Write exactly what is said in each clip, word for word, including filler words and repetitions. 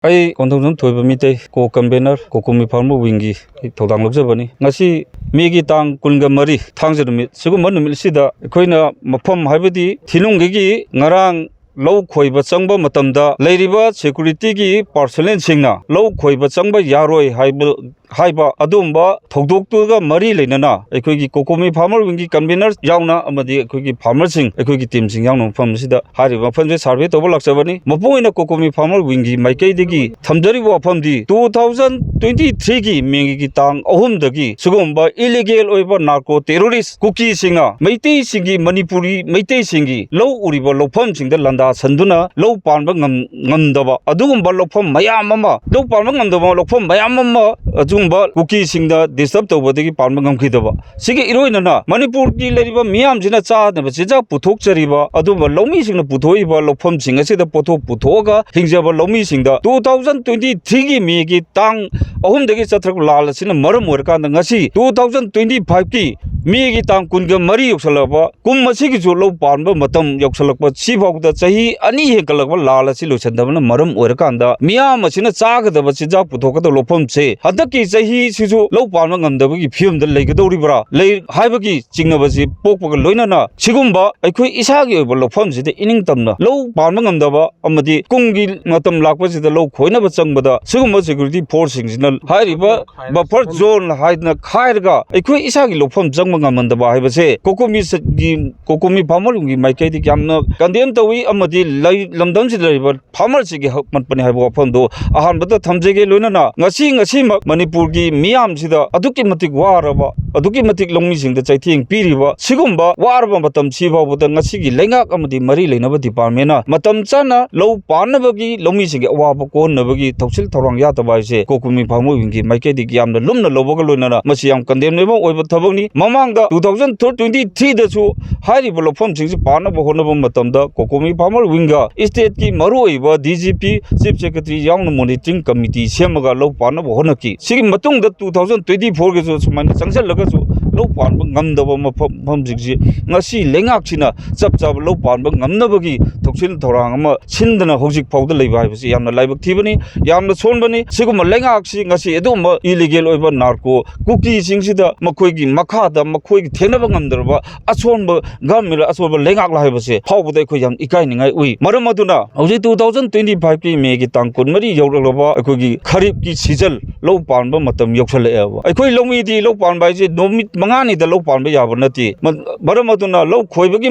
ꯑꯩ ꯀꯣꯟꯊꯧꯖꯝ ꯊꯣꯏꯕ ꯃꯤꯇꯩ, ꯀꯣ ꯀꯟꯚꯦꯅꯔ, ꯀꯣꯀꯣꯃꯤ ꯐꯥꯔꯃꯔ ꯋꯤꯡꯒꯤ ꯑꯩ ꯊꯧꯗꯥꯡ ꯂꯧꯖꯕꯅꯤ꯫ ꯉꯁꯤ ꯃꯦꯒꯤ ꯇꯥꯡ ꯀꯨꯟꯒ ꯃꯔꯤ, ꯊꯥꯡꯖ ꯅꯨꯃꯤꯠ, ꯁꯤꯒꯨꯝꯕ ꯅꯨꯃꯤꯠ ꯑꯁꯤꯗ ꯑꯩꯈꯣꯏꯅ ꯃꯐꯝ, ꯍꯥꯏꯕꯗꯤ ꯊꯤꯅꯨꯡꯒꯤꯒꯤ ꯉꯔꯥꯡ ꯂꯧ ꯈꯣꯏꯕ ꯆꯪꯕ ꯃꯇꯝꯗ ꯂꯩꯔꯤꯕ ꯁꯦꯀ꯭ꯌꯨꯔꯤꯇꯤꯒꯤ ꯄꯥꯔꯁꯣꯅꯦꯜꯁꯤꯡꯅ ꯂꯧ ꯈꯣꯏꯕ ꯆꯪꯕ ꯌꯥꯔꯣꯏ ꯍꯥꯏꯕ, ꯍꯥꯏꯕ ꯑꯗꯨꯒꯨꯝꯕ ꯊꯧꯗꯣꯛꯇꯨꯒ ꯃꯔꯤ ꯂꯩꯅꯅ ꯑꯩꯈꯣꯏꯒꯤ ꯀꯣꯀꯣꯃꯤ ꯐꯥꯔꯃꯔ ꯋꯤꯡꯒꯤ ꯀꯟꯚꯦꯅꯔ ꯌꯥꯎꯅ ꯑꯃꯗꯤ ꯑꯩꯈꯣꯏꯒꯤ ꯐꯥꯔꯃꯔꯁꯤꯡ, ꯑꯩꯈꯣꯏꯒꯤ ꯇꯤꯝꯁꯤꯡ ꯌꯥꯎꯅ ꯃꯐꯝ ꯑꯁꯤꯗ ꯍꯥꯏꯔꯤꯕ ꯃꯐꯝꯁꯦ ꯁꯔꯚꯦ ꯇꯧꯕ ꯂꯥꯛꯆꯕꯅꯤ꯫ ꯃꯄꯨꯡ ꯑꯣꯏꯅ ꯀꯣꯀꯣꯃꯤ ꯐꯥꯔꯃꯔ ꯋꯤꯡꯒꯤ ꯃꯥꯏꯀꯩꯗꯒꯤ ꯊꯝꯖꯔꯤꯕ ꯋꯥꯐꯝꯗꯤ, two thousand twenty three ꯒꯤ ꯃꯦꯒꯤ ꯇꯥꯡ ꯑꯍꯨꯝꯗꯒꯤ ꯁꯤꯒꯨꯝꯕ ꯏꯂꯤꯒꯦꯜ ꯑꯣꯏꯕ ꯅꯥꯔꯀꯣ ꯇꯦꯔꯣꯔꯤꯁ ꯀꯨꯀꯤꯁꯤꯡꯅ ꯃꯩꯇꯩꯁꯤꯡꯒꯤ, ꯃꯅꯤꯄꯨꯔꯤ ꯃꯩꯇꯩꯁꯤꯡꯒꯤ ꯂꯧ ꯎꯔꯤꯕ ꯂꯧꯐꯝꯁꯤꯡꯗ ꯂꯥꯟꯗꯥꯁꯟꯗꯨꯅ ꯂꯧ ꯄꯥꯟꯕ ꯉꯝ-, ꯉꯝꯗꯕ ꯑꯗꯨꯒꯨꯝꯕ ꯂꯧꯐꯝ ꯃꯌꯥꯝ ꯑꯃ, ꯂꯧ ꯄꯥꯟꯕ ꯉꯝꯗꯕ ꯂꯧꯐꯝ ꯃꯌꯥꯝ ꯑꯃ ꯑꯗꯨꯒꯨꯝꯕ ꯀꯨꯀꯤꯁꯤꯡꯗ ꯗꯤꯁꯇꯔꯕ ꯇꯧꯕꯗꯒꯤ ꯄꯥꯟꯕ ꯉꯝꯈꯤꯗꯕ꯫ ꯁꯤꯒꯤ ꯏꯔꯣꯏꯅꯅ ꯃꯅꯤꯄꯨꯔꯒꯤ ꯂꯩꯔꯤꯕ ꯃꯤꯌꯥꯝꯁꯤꯅ ꯆꯥꯅꯕ ꯆꯤꯟꯖꯥꯛ ꯄꯨꯊꯣꯛꯆꯔꯤꯕ ꯑꯗꯨꯒꯨꯝꯕ ꯂꯧꯃꯤꯁꯤꯡꯅ ꯄꯨꯊꯣꯛꯏꯕ ꯂꯧꯐꯝꯁꯤꯡ ꯑꯁꯤꯗ ꯄꯣꯠꯊꯣꯛ ꯄꯨꯊꯣꯛꯑꯒ ꯍꯤꯡꯖꯕ ꯂꯧꯃꯤꯁꯤꯡꯗ two thousand twenty three ꯒꯤ ꯃꯦꯒꯤ ꯇꯥꯡ ꯑꯍꯨꯝꯗꯒꯤ ꯆꯠꯊꯔꯛꯄ ꯂꯥꯜ ꯑꯁꯤꯅ ꯃꯔꯝ ꯑꯣꯏꯔꯀꯥꯟꯗ ꯉꯁꯤ two thousand twenty five ꯀꯤ ꯃꯦꯒꯤ ꯇꯥꯡ ꯀꯨꯟꯒ ꯃꯔꯤ ꯌꯧꯁꯜꯂꯛꯑꯕ ꯀꯨꯝ ꯑꯁꯤꯒꯤꯁꯨ ꯂꯧ ꯄꯥꯟꯕ ꯃꯇꯝ ꯌꯧꯁꯜꯂꯛꯄ ꯁꯤ ꯐꯥꯎꯕꯗ ꯆꯍꯤ ꯑꯅꯤ ꯍꯦꯟꯒꯠꯂꯛꯄ ꯂꯥꯜ ꯑꯁꯤ ꯂꯣꯏꯁꯤꯟꯗꯕꯅ ꯃꯔꯝ ꯑꯣꯏꯔꯀꯥꯟꯗ ꯃꯤꯌꯥꯝ ꯑꯁꯤꯅ ꯆꯥꯒꯗꯕ ꯆꯤꯟꯖꯥꯛ ꯄꯨꯊꯣꯛꯀꯗꯕ ꯂꯧꯐꯝꯁꯦ ꯍꯟꯗꯛꯀꯤ ꯆꯍꯤꯁꯤꯁꯨ ꯂꯧ ꯄꯥꯟꯕ ꯉꯝꯗꯕꯒꯤ ꯐꯤꯕꯝꯗ ꯂꯩꯒꯗꯧꯔꯤꯕ꯭ꯔꯥ, ꯂꯩ ꯍꯥꯏꯕꯒꯤ ꯆꯤꯡꯅꯕꯁꯤ ꯄꯣꯛꯄꯒ ꯂꯣꯏꯅꯅ ꯁꯤꯒꯨꯝꯕ ꯑꯩꯈꯣꯏ ꯏꯁꯥꯒꯤ ꯑꯣꯏꯕ ꯂꯧꯐꯝꯁꯤꯗ ꯏꯅꯤꯡꯇꯝꯅ ꯂꯧ ꯄꯥꯟꯕ ꯉꯝꯗꯕ ꯑꯃꯗꯤ ꯀꯨꯝꯒꯤ ꯃꯇꯝ ꯂꯥꯛꯄꯁꯤꯗ ꯂꯧ ꯈꯣꯏꯅꯕ ꯆꯪꯕꯗ ꯁꯤꯒꯨꯝꯕ ꯁꯦꯀ꯭ꯌꯨꯔꯤꯇꯤ ꯐꯣꯔꯁꯁꯤꯡꯁꯤꯅ ꯍꯥꯏꯔꯤꯕ ꯕꯐꯔ ꯖꯣꯟ ꯍꯥꯏꯗꯅ ꯈꯥꯏꯔꯒ ꯑꯩꯈꯣꯏ ꯏꯁꯥꯒꯤ ꯂꯧꯐꯝ ꯆꯪꯕ ꯉꯝꯍꯟꯗꯕ ꯍꯥꯏꯕꯁꯦ ꯀꯣꯀꯣꯃꯤꯒꯤ, ꯀꯣꯀꯣꯃꯤ ꯐꯥꯔꯃꯔꯒꯤ ꯃꯥꯏꯀꯩꯗꯒꯤ ꯌꯥꯝꯅ ꯀꯟꯗꯦꯝ ꯇꯧꯏ ꯑꯃꯗꯤ ꯂꯩ-, ꯂꯝꯗꯝꯁꯤꯗ ꯂꯩꯔꯤꯕ ꯐꯥꯔꯃꯔꯁꯤꯡꯒꯤ ꯍꯛ ꯃꯠꯄꯅꯤ ꯍꯥꯏꯕ ꯋꯥꯐꯝꯗꯣ ꯑꯍꯥꯟꯕꯗ ꯊꯝꯖꯒꯦ꯫ ꯂꯣꯏꯅꯅ ꯉꯁꯤ, ꯉꯁꯤꯃꯛ ꯃꯅꯤꯄꯨꯔꯒꯤ ꯃꯤꯌꯥꯝꯁꯤꯗ ꯑꯗꯨꯛꯀꯤ ꯃꯇꯤꯛ ꯋꯥꯔꯕ, ꯑꯗꯨꯛꯀꯤ ꯃꯇꯤꯛ ꯂꯧꯃꯤꯁꯤꯡꯗ ꯆꯩꯊꯦꯡ ꯄꯤꯔꯤꯕ ꯁꯤꯒꯨꯝꯕ ꯋꯥꯔꯕ ꯃꯇꯝꯁꯤ ꯐꯥꯎꯕꯗ ꯉꯁꯤꯒꯤ ꯂꯩꯉꯥꯛ ꯑꯃꯗꯤ ꯃꯔꯤ ꯂꯩꯅꯕ ꯗꯤꯄꯥꯔꯠꯃꯦꯟꯅ ꯃꯇꯝ ꯆꯥꯅ ꯂꯧ ꯄꯥꯟꯅꯕꯒꯤ, ꯂꯧꯃꯤꯁꯤꯡꯒꯤ ꯑꯋꯥꯕ ꯀꯣꯛꯍꯟꯅꯕꯒꯤ ꯊꯧꯁꯤꯜ ꯊꯧꯔꯥꯡ ꯌꯥꯠꯇꯕ ꯍꯥꯏꯁꯦ ꯀꯣꯀꯨꯃꯤ ꯐꯥꯔꯃꯔ ꯋꯤꯡꯒꯤ ꯃꯥꯏꯀꯩꯗꯒꯤ ꯌꯥꯝꯅ ꯂꯨꯝꯅ ꯂꯧꯕꯒ ꯂꯣꯏꯅꯅ ꯃꯁꯤ ꯌꯥꯝ ꯀꯟꯗꯦꯝꯅꯦꯕꯜ ꯑꯣꯏꯕ ꯊꯕꯛꯅꯤ꯫ ꯃꯃꯥꯡꯗ two thousand twenty three ꯗꯁꯨ ꯍꯥꯏꯔꯤꯕ ꯂꯧꯐꯝꯁꯤꯡꯁꯤ ꯄꯥꯟꯅꯕ ꯍꯣꯠꯅꯕ ꯃꯇꯝꯗ ꯀꯣꯀꯣꯃꯤ ꯐꯥꯔꯃꯔ ꯋꯤꯡꯒ ꯁ꯭ꯇꯦꯠꯀꯤ ꯃꯔꯨꯑꯣꯏꯕ D G P, chief secretary ꯌꯥꯎꯅ ꯃꯣꯅꯤꯇꯔꯤꯡ ꯀꯃꯤꯇꯤ ꯁꯦꯝꯃꯒ ꯂꯧ ꯄꯥꯟꯅꯕ ꯍꯣꯠꯅꯈꯤ꯫ ꯁꯤꯒꯤ ꯃꯇꯨꯡꯗ two thousand twenty four ꯒꯤꯁꯨ ꯁꯨꯃꯥꯏꯅ ꯆꯪꯁꯤꯜꯂꯒꯁꯨ ꯂꯧ ꯄꯥꯟꯕ ꯉꯝꯗꯕ ꯃꯐꯝ, ꯃꯐꯝꯁꯤꯡꯁꯤ ꯉꯁꯤ ꯂꯩꯉꯥꯛꯁꯤꯅ ꯆꯞ ꯆꯥꯕ ꯂꯧ ꯄꯥꯟꯕ ꯉꯝꯅꯕꯒꯤ ꯊꯧꯁꯤꯜ ꯊꯧꯔꯥꯡ ꯑꯃ ꯁꯤꯟꯗꯅ ꯍꯧꯖꯤꯛ ꯐꯥꯎꯗ ꯂꯩꯕ ꯍꯥꯏꯕꯁꯤ ꯌꯥꯝꯅ ꯂꯥꯏꯕꯛ ꯊꯤꯕꯅꯤ, ꯌꯥꯝꯅ ꯁꯣꯟꯕꯅꯤ꯫ ꯁꯤꯒꯨꯝꯕ ꯂꯩꯉꯥꯛꯁꯤ ꯉꯁꯤ ꯑꯗꯨꯒꯨꯝꯕ illegal ꯑꯣꯏꯕ narco ꯀꯨꯀꯤꯁꯤꯡꯁꯤꯗ ꯃꯈꯣꯏꯒꯤ ꯃꯈꯥꯗ ꯃꯈꯣꯏꯒꯤ ꯊꯦꯡꯅꯕ ꯉꯝꯗ꯭ꯔꯕ ꯑꯁꯣꯟꯕ government, ꯑꯁꯣꯟꯕ ꯂꯩꯉꯥꯛꯂ ꯍꯥꯏꯕꯁꯦ ꯐꯥꯎꯕꯗ ꯑꯩꯈꯣꯏ ꯌꯥꯝ ꯏꯀꯥꯏꯅꯤꯡꯉꯥꯏ ꯑꯣꯏ꯫ ꯃꯔꯝ ꯑꯗꯨꯅ ꯍꯧꯖꯤꯛ two thousand twenty five ꯀꯤ May ꯒꯤ ꯇꯥꯡ ꯀꯨꯟꯃꯔꯤ ꯌꯧꯔꯛꯂꯕ ꯑꯩꯈꯣꯏꯒꯤ ꯈꯔꯤꯞꯀꯤ season, ꯂꯧ ꯄꯥꯟꯕ ꯃꯇꯝ ꯌꯧꯁꯜꯂꯛꯑꯦꯕ꯫ ꯑꯩꯈꯣꯏ ꯂꯧꯃꯤꯗꯤ ꯂꯧ ꯄꯥꯟꯕ ꯍꯥꯏꯁꯦ ꯅꯨꯃꯤꯠ ꯃꯉꯥꯅꯤꯗ ꯂꯧ ꯄꯥꯟꯕ ꯌꯥꯕ ꯅꯠꯇꯦ꯫ ꯃ-, ꯃꯔꯝ ꯑꯗꯨꯅ ꯂꯧ ꯈꯣꯏꯕꯒꯤ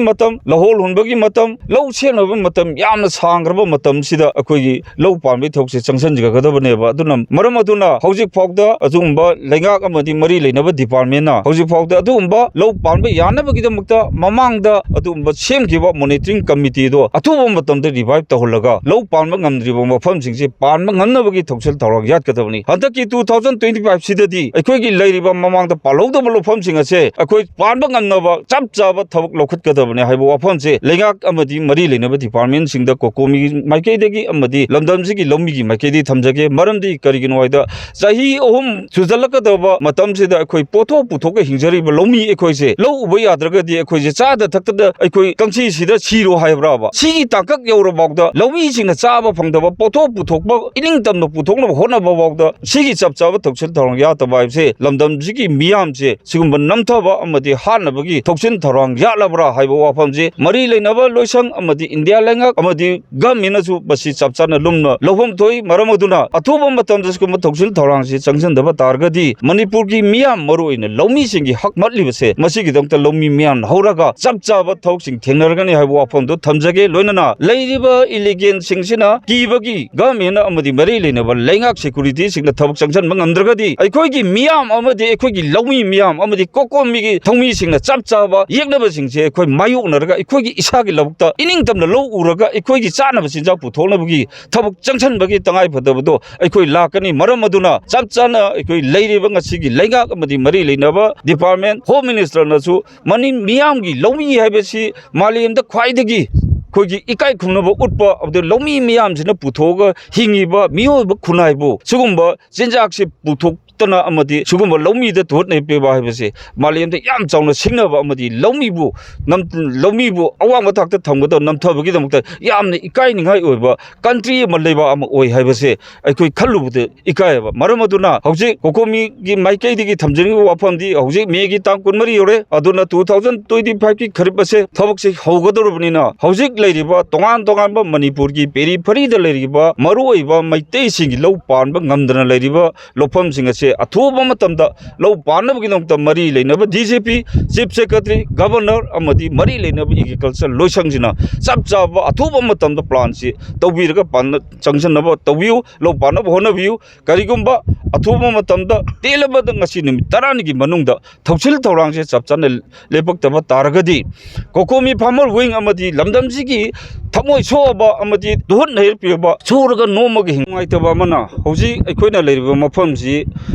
ꯃꯇꯝ, ꯂꯧꯍꯣꯜ ꯍꯨꯟꯕꯒꯤ ꯃꯇꯝ, ꯂꯧ ꯁꯦꯝꯅꯕ ꯃꯇꯝ ꯌꯥꯝꯅ ꯁꯥꯡꯈ꯭ꯔꯕ ꯃꯇꯝꯁꯤꯗ ꯑꯩꯈꯣꯏꯒꯤ ꯂꯧ ꯄꯥꯟꯕꯒꯤ ꯊꯕꯛꯁꯦ ꯆꯪꯁꯤꯟꯒꯗꯕꯅꯦꯕ꯫ ꯑꯗꯨꯅ, ꯃꯔꯝ ꯑꯗꯨꯅ ꯍꯧꯖꯤꯛ ꯐꯥꯎꯗ ꯑꯗꯨꯒꯨꯝꯕ ꯂꯩꯉꯥꯛ ꯑꯃꯗꯤ ꯃꯔꯤ ꯂꯩꯅꯕ department ꯅ ꯍꯧꯖꯤꯛ ꯐꯥꯎꯗ ꯑꯗꯨꯒꯨꯝꯕ ꯂꯧ ꯄꯥꯟꯕ ꯌꯥꯅꯕꯒꯤꯗꯃꯛꯇ ꯃꯃꯥꯡꯗ ꯑꯗꯨꯒꯨꯝꯕ ꯁꯦꯝꯈꯤꯕ monitoring committee ꯗꯣ ꯑꯊꯨꯕ ꯃꯇꯝꯗ revive ꯇꯧꯍꯜꯂꯒ ꯂꯧ ꯄꯥꯟꯕ ꯉꯝꯗ꯭ꯔꯤꯕ ꯃꯐꯝꯁꯤꯡꯁꯦ ꯄꯥꯟꯕ ꯉꯝꯅꯕꯒꯤ ꯊꯧꯁꯤꯜ ꯊꯧꯔꯥꯡ ꯌꯥꯠꯀꯗꯕꯅꯤ꯫ ꯍꯟꯗꯛꯀꯤ two thousand twenty five ꯁꯤꯗꯗꯤ ꯑꯩꯈꯣꯏꯒꯤ ꯂꯩꯔꯤꯕ ꯃꯃꯥꯡꯗ ꯄꯥꯜꯍꯧꯗꯕ ꯂꯧꯐꯝꯁꯤꯡ ꯑꯁꯦ ꯑꯩꯈꯣꯏ ꯄꯥꯟꯕ ꯉꯝꯅꯕ ꯆꯞ ꯆꯥꯕ ꯊꯕꯛ ꯂꯧꯈꯠꯀꯗꯕꯅꯤ ꯍꯥꯏꯕ ꯋꯥꯐꯝꯁꯦ ꯂꯩꯉꯥꯛ ꯑꯃꯗꯤ ꯃꯔꯤ ꯂꯩꯅꯕ department ꯁꯤꯡꯗ COCOMI ꯒꯤ ꯃꯥꯏꯀꯩꯗꯒꯤ ꯑꯃꯗꯤ ꯂꯝꯗꯝꯁꯤꯒꯤ ꯂꯧꯃꯤꯒꯤ ꯃꯥꯏꯀꯩꯗꯒꯤ ꯊꯝꯖꯒꯦ꯫ ꯃꯔꯝꯗꯤ ꯀꯔꯤꯒꯤꯅꯣ ꯍꯥꯏꯗ, ꯆꯍꯤ ꯑꯍꯨꯝ ꯁꯨꯖꯜꯂꯛꯀꯗꯕ ꯃꯇꯝꯁꯤꯗ ꯑꯩꯈꯣꯏ ꯄꯣꯠꯊꯣꯛ ꯄꯨꯊꯣꯛꯄ ꯍꯤꯡꯖꯔꯤꯕ ꯂꯧꯃꯤ ꯑꯩꯈꯣꯏꯁꯦ ꯂꯧ ꯎꯕ ꯌꯥꯗ꯭ꯔꯒꯗꯤ ꯑꯩꯈꯣꯏꯁꯦ ꯆꯥꯗ ꯊꯛꯇꯗ ꯑꯩꯈꯣꯏ ꯀꯪꯁꯤꯁꯤꯗ ꯁꯤꯔꯣ ꯍꯥꯏꯕ꯭ꯔꯥꯕ? ꯁꯤꯒꯤ ꯇꯥꯡꯀꯛ ꯌꯧꯔꯐꯥꯎꯗ ꯂꯧꯃꯤꯁꯤꯡꯅ ꯆꯥꯕ ꯐꯪꯗꯕ, ꯄꯣꯠꯊꯣꯛ ꯄꯨꯊꯣꯛꯄ ꯏꯅꯤꯡꯇꯝꯅ ꯄꯨꯊꯣꯛꯅꯕ ꯍꯣꯠꯅꯕ ꯐꯥꯎꯗ ꯁꯤꯒꯤ ꯆꯞ ꯆꯥꯕ ꯊꯧꯁꯤꯜ ꯊꯧꯔꯥꯡ ꯌꯥꯠꯇꯕ ꯍꯥꯏꯕꯁꯦ ꯂꯝꯗꯝꯁꯤꯒꯤ ꯃꯤꯌꯥꯝꯁꯦ ꯁꯤꯒꯨꯝꯕ ꯅꯝꯊꯕ ꯑꯃꯗꯤ ꯍꯥꯠꯅꯕꯒꯤ ꯊꯧꯁꯤꯜ ꯊꯧꯔꯥꯡ ꯌꯥꯠꯂꯕ꯭ꯔꯥ ꯍꯥꯏꯕ ꯋꯥꯐꯝꯁꯦ ꯃꯔꯤ ꯂꯩꯅꯕ ꯂꯣꯏꯁꯪ ꯑꯃꯗꯤ ꯏꯟꯗꯤꯌꯥ ꯂꯩꯉꯥꯛ ꯑꯃꯗꯤ government ꯅꯁꯨ ꯃꯁꯤ ꯆꯞ ꯆꯥꯅ ꯂꯨꯝꯅ ꯂꯧꯐꯝ ꯊꯣꯛꯏ꯫ ꯃꯔꯝ ꯑꯗꯨꯅ ꯑꯊꯨꯕ ꯃꯇꯝꯗ ꯁꯤꯒꯨꯝꯕ ꯊꯧꯁꯤꯜ ꯊꯧꯔꯥꯡꯁꯤ ꯆꯪꯁꯤꯟꯗꯕ ꯇꯥꯔꯒꯗꯤ ꯃꯅꯤꯄꯨꯔꯒꯤ ꯃꯤꯌꯥꯝ, ꯃꯔꯨꯑꯣꯏꯅ ꯂꯧꯃꯤꯁꯤꯡꯒꯤ ꯍꯛ ꯃꯠꯂꯤꯕꯁꯦ ꯃꯁꯤꯒꯤꯗꯃꯛꯇ ꯂꯧꯃꯤ ꯃꯤꯌꯥꯝꯅ ꯍꯧꯔꯒ ꯆꯞ ꯆꯥꯕ ꯊꯕꯛꯁꯤꯡ ꯊꯦꯡꯅꯔꯒꯅꯤ ꯍꯥꯏꯕ ꯋꯥꯐꯝꯗꯨ ꯊꯝꯖꯒꯦ꯫ ꯂꯣꯏꯅꯅ ꯂꯩꯔꯤꯕ illegal ꯁꯤꯡꯁꯤꯅ ꯀꯤꯕꯒꯤ government ꯑꯃꯗꯤ ꯃꯔꯤ ꯂꯩꯅꯕ ꯂꯩꯉꯥꯛ security ꯁꯤꯡꯅ ꯊꯕꯛ ꯆꯪꯁꯤꯟꯕ ꯉꯝꯗ꯭ꯔꯒꯗꯤ ꯑꯩꯈꯣꯏꯒꯤ ꯃꯤꯌꯥꯝ ꯑꯃꯗꯤ ꯑꯩꯈꯣꯏꯒꯤ ꯂꯧꯃꯤ ꯃꯤꯌꯥꯝ ꯑꯃꯗꯤ COCOMI ꯒꯤ ꯊꯧꯃꯤꯁꯤꯡꯅ ꯆꯞ ꯆꯥꯕ ꯌꯦꯛꯅꯕꯁꯤꯡꯁꯦ ꯑꯩꯈꯣꯏ ꯃꯥꯌꯣꯛꯅꯔꯒ ꯑꯩꯈꯣꯏꯒꯤ ꯏꯁꯥꯒꯤ ꯂꯧꯕꯨꯛꯇ ꯏꯅꯤꯡꯇꯝꯅ ꯂꯧ ꯎꯔꯒ ꯑꯩꯈꯣꯏꯒꯤ ꯆꯥꯅꯕ ꯆꯤꯟꯖꯥꯛ ꯄꯨꯊꯣꯛꯅꯕꯒꯤ ꯊꯕꯛ ꯆꯪꯁꯤꯟꯕꯒꯤ ꯇꯉꯥꯏꯐꯗꯕꯗꯣ ꯑꯩꯈꯣꯏ ꯂꯥꯛꯀꯅꯤ꯫ ꯃꯔꯝ ꯑꯗꯨꯅ ꯆꯞ ꯆꯥꯅ ꯑꯩꯈꯣꯏ ꯂꯩꯔꯤꯕ ꯉꯁꯤꯒꯤ ꯂꯩꯉꯥꯛ ꯑꯃꯗꯤ ꯃꯔꯤ ꯂꯩꯅꯕ department, Home Minister ꯅꯁꯨ ꯃꯅꯤ-, ꯃꯤꯌꯥꯝꯒꯤ ꯂꯧꯃꯤ ꯍꯥꯏꯕꯁꯤ ꯃꯥꯂꯦꯝꯗ ꯈ꯭ꯋꯥꯏꯗꯒꯤ ꯑꯩꯈꯣꯏꯒꯤ ꯏꯀꯥꯏ ꯈꯨꯝꯅꯕ ꯎꯠꯄ, ꯑꯗꯨ ꯂꯧꯃꯤ ꯃꯤꯌꯥꯝꯁꯤꯅ ꯄꯨꯊꯣꯛꯑꯒ ꯍꯤꯡꯉꯤꯕ ꯃꯤꯑꯣꯏꯕ ꯈꯨꯟꯅꯥꯏꯕꯨ ꯁꯤꯒꯨꯝꯕ ꯆꯤꯟꯖꯥꯛꯁꯤ ꯄꯨꯊꯣꯛ ꯊꯣꯛꯇꯅ ꯑꯃꯗꯤ ꯁꯤꯒꯨꯝꯕ ꯂꯧꯃꯤꯗ ꯇꯨꯍꯠ ꯅꯩꯄꯤꯕ ꯍꯥꯏꯕꯁꯦ ꯃꯥꯂꯦꯝꯗ ꯌꯥꯝ ꯆꯥꯎꯅ ꯁꯤꯡꯅꯕ ꯑꯃꯗꯤ ꯂꯧꯃꯤꯕꯨ ꯅꯝ-, ꯂꯧꯃꯤꯕꯨ ꯑꯋꯥꯡꯕ ꯊꯥꯛꯇ ꯊꯝꯒꯗꯕ, ꯅꯝꯊꯕꯒꯤꯗꯃꯛꯇ ꯌꯥꯝꯅ ꯏꯀꯥꯏꯅꯤꯡꯉꯥꯏ ꯑꯣꯏꯕ ꯀꯟꯇ꯭ꯔꯤ ꯑꯃ, ꯂꯩꯕꯥꯛ ꯑꯃ ꯑꯣꯏ ꯍꯥꯏꯕꯁꯦ ꯑꯩꯈꯣꯏ ꯈꯜꯂꯨꯕꯗ ꯏꯀꯥꯏꯌꯦꯕ꯫ ꯃꯔꯝ ꯑꯗꯨꯅ ꯍꯧꯖꯤꯛ ꯀꯣꯀꯣꯃꯤꯒꯤ ꯃꯥꯏꯀꯩꯗꯒꯤ ꯊꯝꯖꯅꯤꯡꯕ ꯋꯥꯐꯝꯗꯤ, ꯍꯧꯖꯤꯛ ꯃꯦꯒꯤ ꯇꯥꯡ ꯀꯨꯟꯃꯔꯤ ꯌꯧꯔꯦ, ꯑꯗꯨꯅ two thousand twenty five ꯀꯤ ꯈꯔꯤꯞ ꯑꯁꯦ ꯊꯕꯛꯁꯦ ꯍꯧꯒꯗꯧꯔꯕꯅꯤꯅ, ꯍꯧꯖꯤꯛ ꯂꯩꯔꯤꯕ ꯇꯣꯉꯥꯟ ꯇꯣꯉꯥꯟꯕ ꯃꯅꯤꯄꯨꯔꯒꯤ ꯄꯦꯔꯤꯐꯔꯤꯗ ꯂꯩꯔꯤꯕ ꯃꯔꯨꯑꯣꯏꯕ ꯃꯩꯇꯩꯁꯤꯡꯒꯤ ꯂꯧ ꯄꯥꯟꯕ ꯉꯝꯗꯅ ꯂꯩꯔꯤꯕ ꯂꯧꯐꯝꯁꯤꯡ ꯑꯁꯦ ꯑꯊꯨꯕ ꯃꯇꯝꯗ ꯂꯧ ꯄꯥꯟꯅꯕꯒꯤꯗꯃꯛꯇ ꯃꯔꯤ ꯂꯩꯅꯕ D C P, Chief Secretary, Governor ꯑꯃꯗꯤ ꯃꯔꯤ ꯂꯩꯅꯕ Agriculture ꯂꯣꯏꯁꯪꯁꯤꯅ ꯆꯞ ꯆꯥꯕ ꯑꯊꯨꯕ ꯃꯇꯝꯗ plan ꯁꯤ ꯇꯧꯕꯤꯔꯒ ꯄꯥꯟꯅ-, ꯆꯪꯁꯟꯅꯕ ꯇꯧꯕꯤꯌꯨ, ꯂꯧ ꯄꯥꯟꯅꯕ ꯍꯣꯠꯅꯕꯤꯌꯨ꯫ ꯀꯔꯤꯒꯨꯝꯕ ꯑꯊꯨꯕ ꯃꯇꯝꯗ, ꯇꯦꯜꯂꯕꯗ ꯉꯁꯤ ꯅꯨꯃꯤꯠ ꯇꯔꯥꯅꯤꯒꯤ ꯃꯅꯨꯡꯗ ꯊꯧꯁꯤꯜ ꯊꯧꯔꯥꯡꯁꯦ ꯆꯞ ꯆꯥꯅ ꯂꯦꯞꯄꯛꯇꯕ ꯇꯥꯔꯒꯗꯤ, ꯀꯣꯀꯣꯃꯤ farmer wing ꯑꯃꯗꯤ ꯂꯝꯗꯝꯁꯤꯒꯤ ꯊꯃꯣꯏ ꯁꯣꯛꯑꯕ ꯑꯃꯗꯤ ꯇꯨꯍꯠ ꯅꯩꯔꯛꯄꯤꯔꯕ, ꯁꯨꯔꯒ ꯅꯣꯝꯃꯒ ꯍꯤꯡ-, ꯅꯨꯡꯉꯥꯏꯇꯕ ꯑꯃꯅ, ꯍꯧꯖꯤꯛ ꯑꯩꯈꯣꯏꯅ ꯂꯩꯔꯤꯕ ꯃꯐꯝꯁꯤ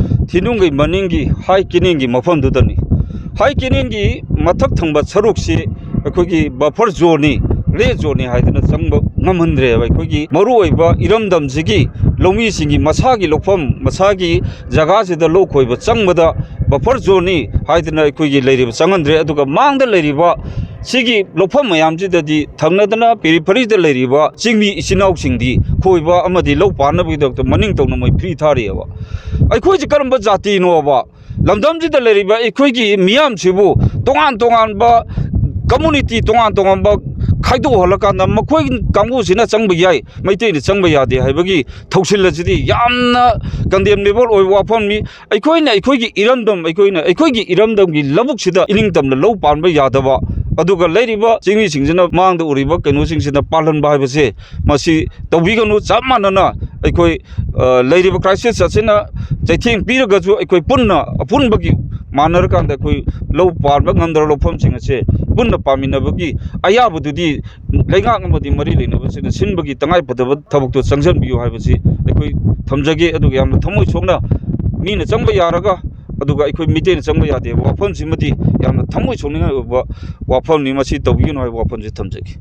ꯊꯤꯅꯨꯡꯒꯩ ꯃꯅꯤꯡꯒꯤ ꯍꯥꯏ ꯀꯦꯅꯦꯜꯒꯤ ꯃꯐꯝꯗꯨꯗꯅꯤ꯫ ꯍꯥꯏ ꯀꯦꯅꯦꯜꯒꯤ ꯃꯊꯛ ꯊꯪꯕ ꯁꯔꯨꯛꯁꯤ ꯑꯩꯈꯣꯏꯒꯤ buffer zoneꯅꯤ, red zoneꯅꯤ ꯍꯥꯏꯗꯅ ꯆꯪꯕ ꯉꯝꯍꯟꯗ꯭ꯔꯦꯕ꯫ ꯑꯩꯈꯣꯏꯒꯤ ꯃꯔꯨꯑꯣꯏꯕ ꯏꯔꯝꯗꯝꯁꯤꯒꯤ ꯂꯧꯃꯤꯁꯤꯡꯒꯤ ꯃꯁꯥꯒꯤ ꯂꯧꯐꯝ, ꯃꯁꯥꯒꯤ ꯖꯒꯥꯁꯤꯗ ꯂꯧ ꯈꯣꯏꯕ ꯆꯪꯕꯗ buffer zoneꯅꯤ ꯍꯥꯏꯗꯅ ꯑꯩꯈꯣꯏꯒꯤ ꯂꯩꯔꯤꯕ ꯆꯪꯍꯟꯗ꯭ꯔꯦ꯫ ꯑꯗꯨꯒ ꯃꯥꯡꯗ ꯂꯩꯔꯤꯕ ꯁꯤꯒꯤ ꯂꯧꯐꯝ ꯃꯌꯥꯝꯁꯤꯗꯗꯤ ꯊꯪꯅꯗꯅ ꯄꯦꯔꯤꯐꯔꯤꯗ ꯂꯩꯔꯤꯕ ꯆꯤꯡꯃꯤ ꯏꯆꯤꯟ ꯏꯅꯥꯎꯁꯤꯡꯗꯤ ꯈꯣꯏꯕ ꯑꯃꯗꯤ ꯂꯧ ꯄꯥꯟꯅꯕꯒꯤꯗꯃꯛꯇ ꯃꯅꯤꯡ ꯇꯧꯅ ꯃꯣꯏ free ꯊꯥꯔꯤꯑꯕ꯫ ꯑꯩꯈꯣꯏꯁꯤ ꯀꯔꯝꯕ ꯖꯥꯇꯤꯅꯣꯕ? ꯂꯝꯗꯝꯁꯤꯗ ꯂꯩꯔꯤꯕ ꯑꯩꯈꯣꯏꯒꯤ ꯃꯤꯌꯥꯝꯁꯤꯕꯨ ꯇꯣꯉꯥꯟ ꯇꯣꯉꯥꯟꯕ community, ꯇꯣꯉꯥꯟ ꯇꯣꯉꯥꯟꯕ ꯈꯥꯏꯗꯣꯛꯍꯜꯂꯀꯥꯟꯗ ꯃꯈꯣꯏ ꯀꯥꯡꯕꯨꯁꯤꯅ ꯆꯪꯕ ꯌꯥꯏ, ꯃꯩꯇꯩꯅ ꯆꯪꯕ ꯌꯥꯗꯦ ꯍꯥꯏꯕꯒꯤ ꯊꯧꯁꯤꯜ ꯑꯁꯤꯗꯤ ꯌꯥꯝꯅ condemnable ꯑꯣꯏꯕ ꯋꯥꯐꯝꯅꯤ꯫ ꯑꯩꯈꯣꯏꯅ ꯑꯩꯈꯣꯏꯒꯤ ꯏꯔꯝꯗꯝ, ꯑꯩꯈꯣꯏꯅ ꯑꯩꯈꯣꯏꯒꯤ ꯏꯔꯝꯗꯝꯒꯤ ꯂꯧꯕꯨꯛꯁꯤꯗ ꯏꯅꯤꯡꯇꯝꯅ ꯂꯧ ꯄꯥꯟꯕ ꯌꯥꯗꯕ, ꯑꯗꯨꯒ ꯂꯩꯔꯤꯕ ꯆꯤꯡꯃꯤꯁꯤꯡꯁꯤꯅ ꯃꯥꯡꯗ ꯎꯔꯤꯕ ꯀꯩꯅꯣꯁꯤꯡꯁꯤꯅ ꯄꯥꯜꯍꯟꯕ ꯍꯥꯏꯕꯁꯦ, ꯃꯁꯤ ꯇꯧꯕꯤꯒꯅꯨ꯫ ꯆꯞ ꯃꯥꯟꯅꯅ ꯑꯩꯈꯣꯏ, ꯑ, ꯂꯩꯔꯤꯕ crisis ꯑꯁꯤꯅ ꯆꯩꯊꯦꯡ ꯄꯤꯔꯒꯁꯨ, ꯑꯩꯈꯣꯏ ꯄꯨꯟꯅ ꯑꯄꯨꯟꯕꯒꯤ ꯃꯥꯟꯅꯔꯀꯥꯟꯗ ꯑꯩꯈꯣꯏ ꯂꯧ ꯄꯥꯟꯕ ꯉꯝꯗ꯭ꯔꯕ ꯂꯧꯐꯝꯁꯤꯡ ꯑꯁꯦ ꯄꯨꯟꯅ ꯄꯥꯟꯃꯤꯟꯅꯕꯒꯤ ꯑꯌꯥꯕꯗꯨꯗꯤ ꯂꯩꯉꯥꯛ ꯑꯃꯗꯤ ꯃꯔꯤ ꯂꯩꯅꯕꯁꯤꯡꯅ ꯁꯤꯟꯕꯒꯤ ꯇꯉꯥꯏꯐꯗꯕ ꯊꯕꯛꯇꯣ ꯆꯪꯁꯤꯟꯕꯤꯌꯨ ꯍꯥꯏꯕꯁꯤ ꯑꯩꯈꯣꯏ ꯊꯝꯖꯒꯦ꯫ ꯑꯗꯨꯒ ꯌꯥꯝꯅ ꯊꯃꯣꯏ ꯁꯣꯛꯅ ꯃꯤꯅ ꯆꯪꯕ ꯌꯥꯔꯒ, ꯑꯗꯨꯒ ꯑꯩꯈꯣꯏ ꯃꯤꯇꯩꯅ ꯆꯪꯕ ꯌꯥꯗꯦꯕ ꯋꯥꯐꯝꯁꯤꯃꯗꯤ ꯌꯥꯝꯅ ꯊꯃꯣꯏ ꯁꯣꯛꯅꯤꯡꯉꯥꯏ ꯑꯣꯏꯕ ꯋꯥꯐꯝꯅꯤ꯫ ꯃꯁꯤ ꯇꯧꯕꯤꯒꯅꯨ ꯍꯥꯏꯕ ꯋꯥꯐꯝꯁꯤ ꯊꯝꯖꯒꯦ꯫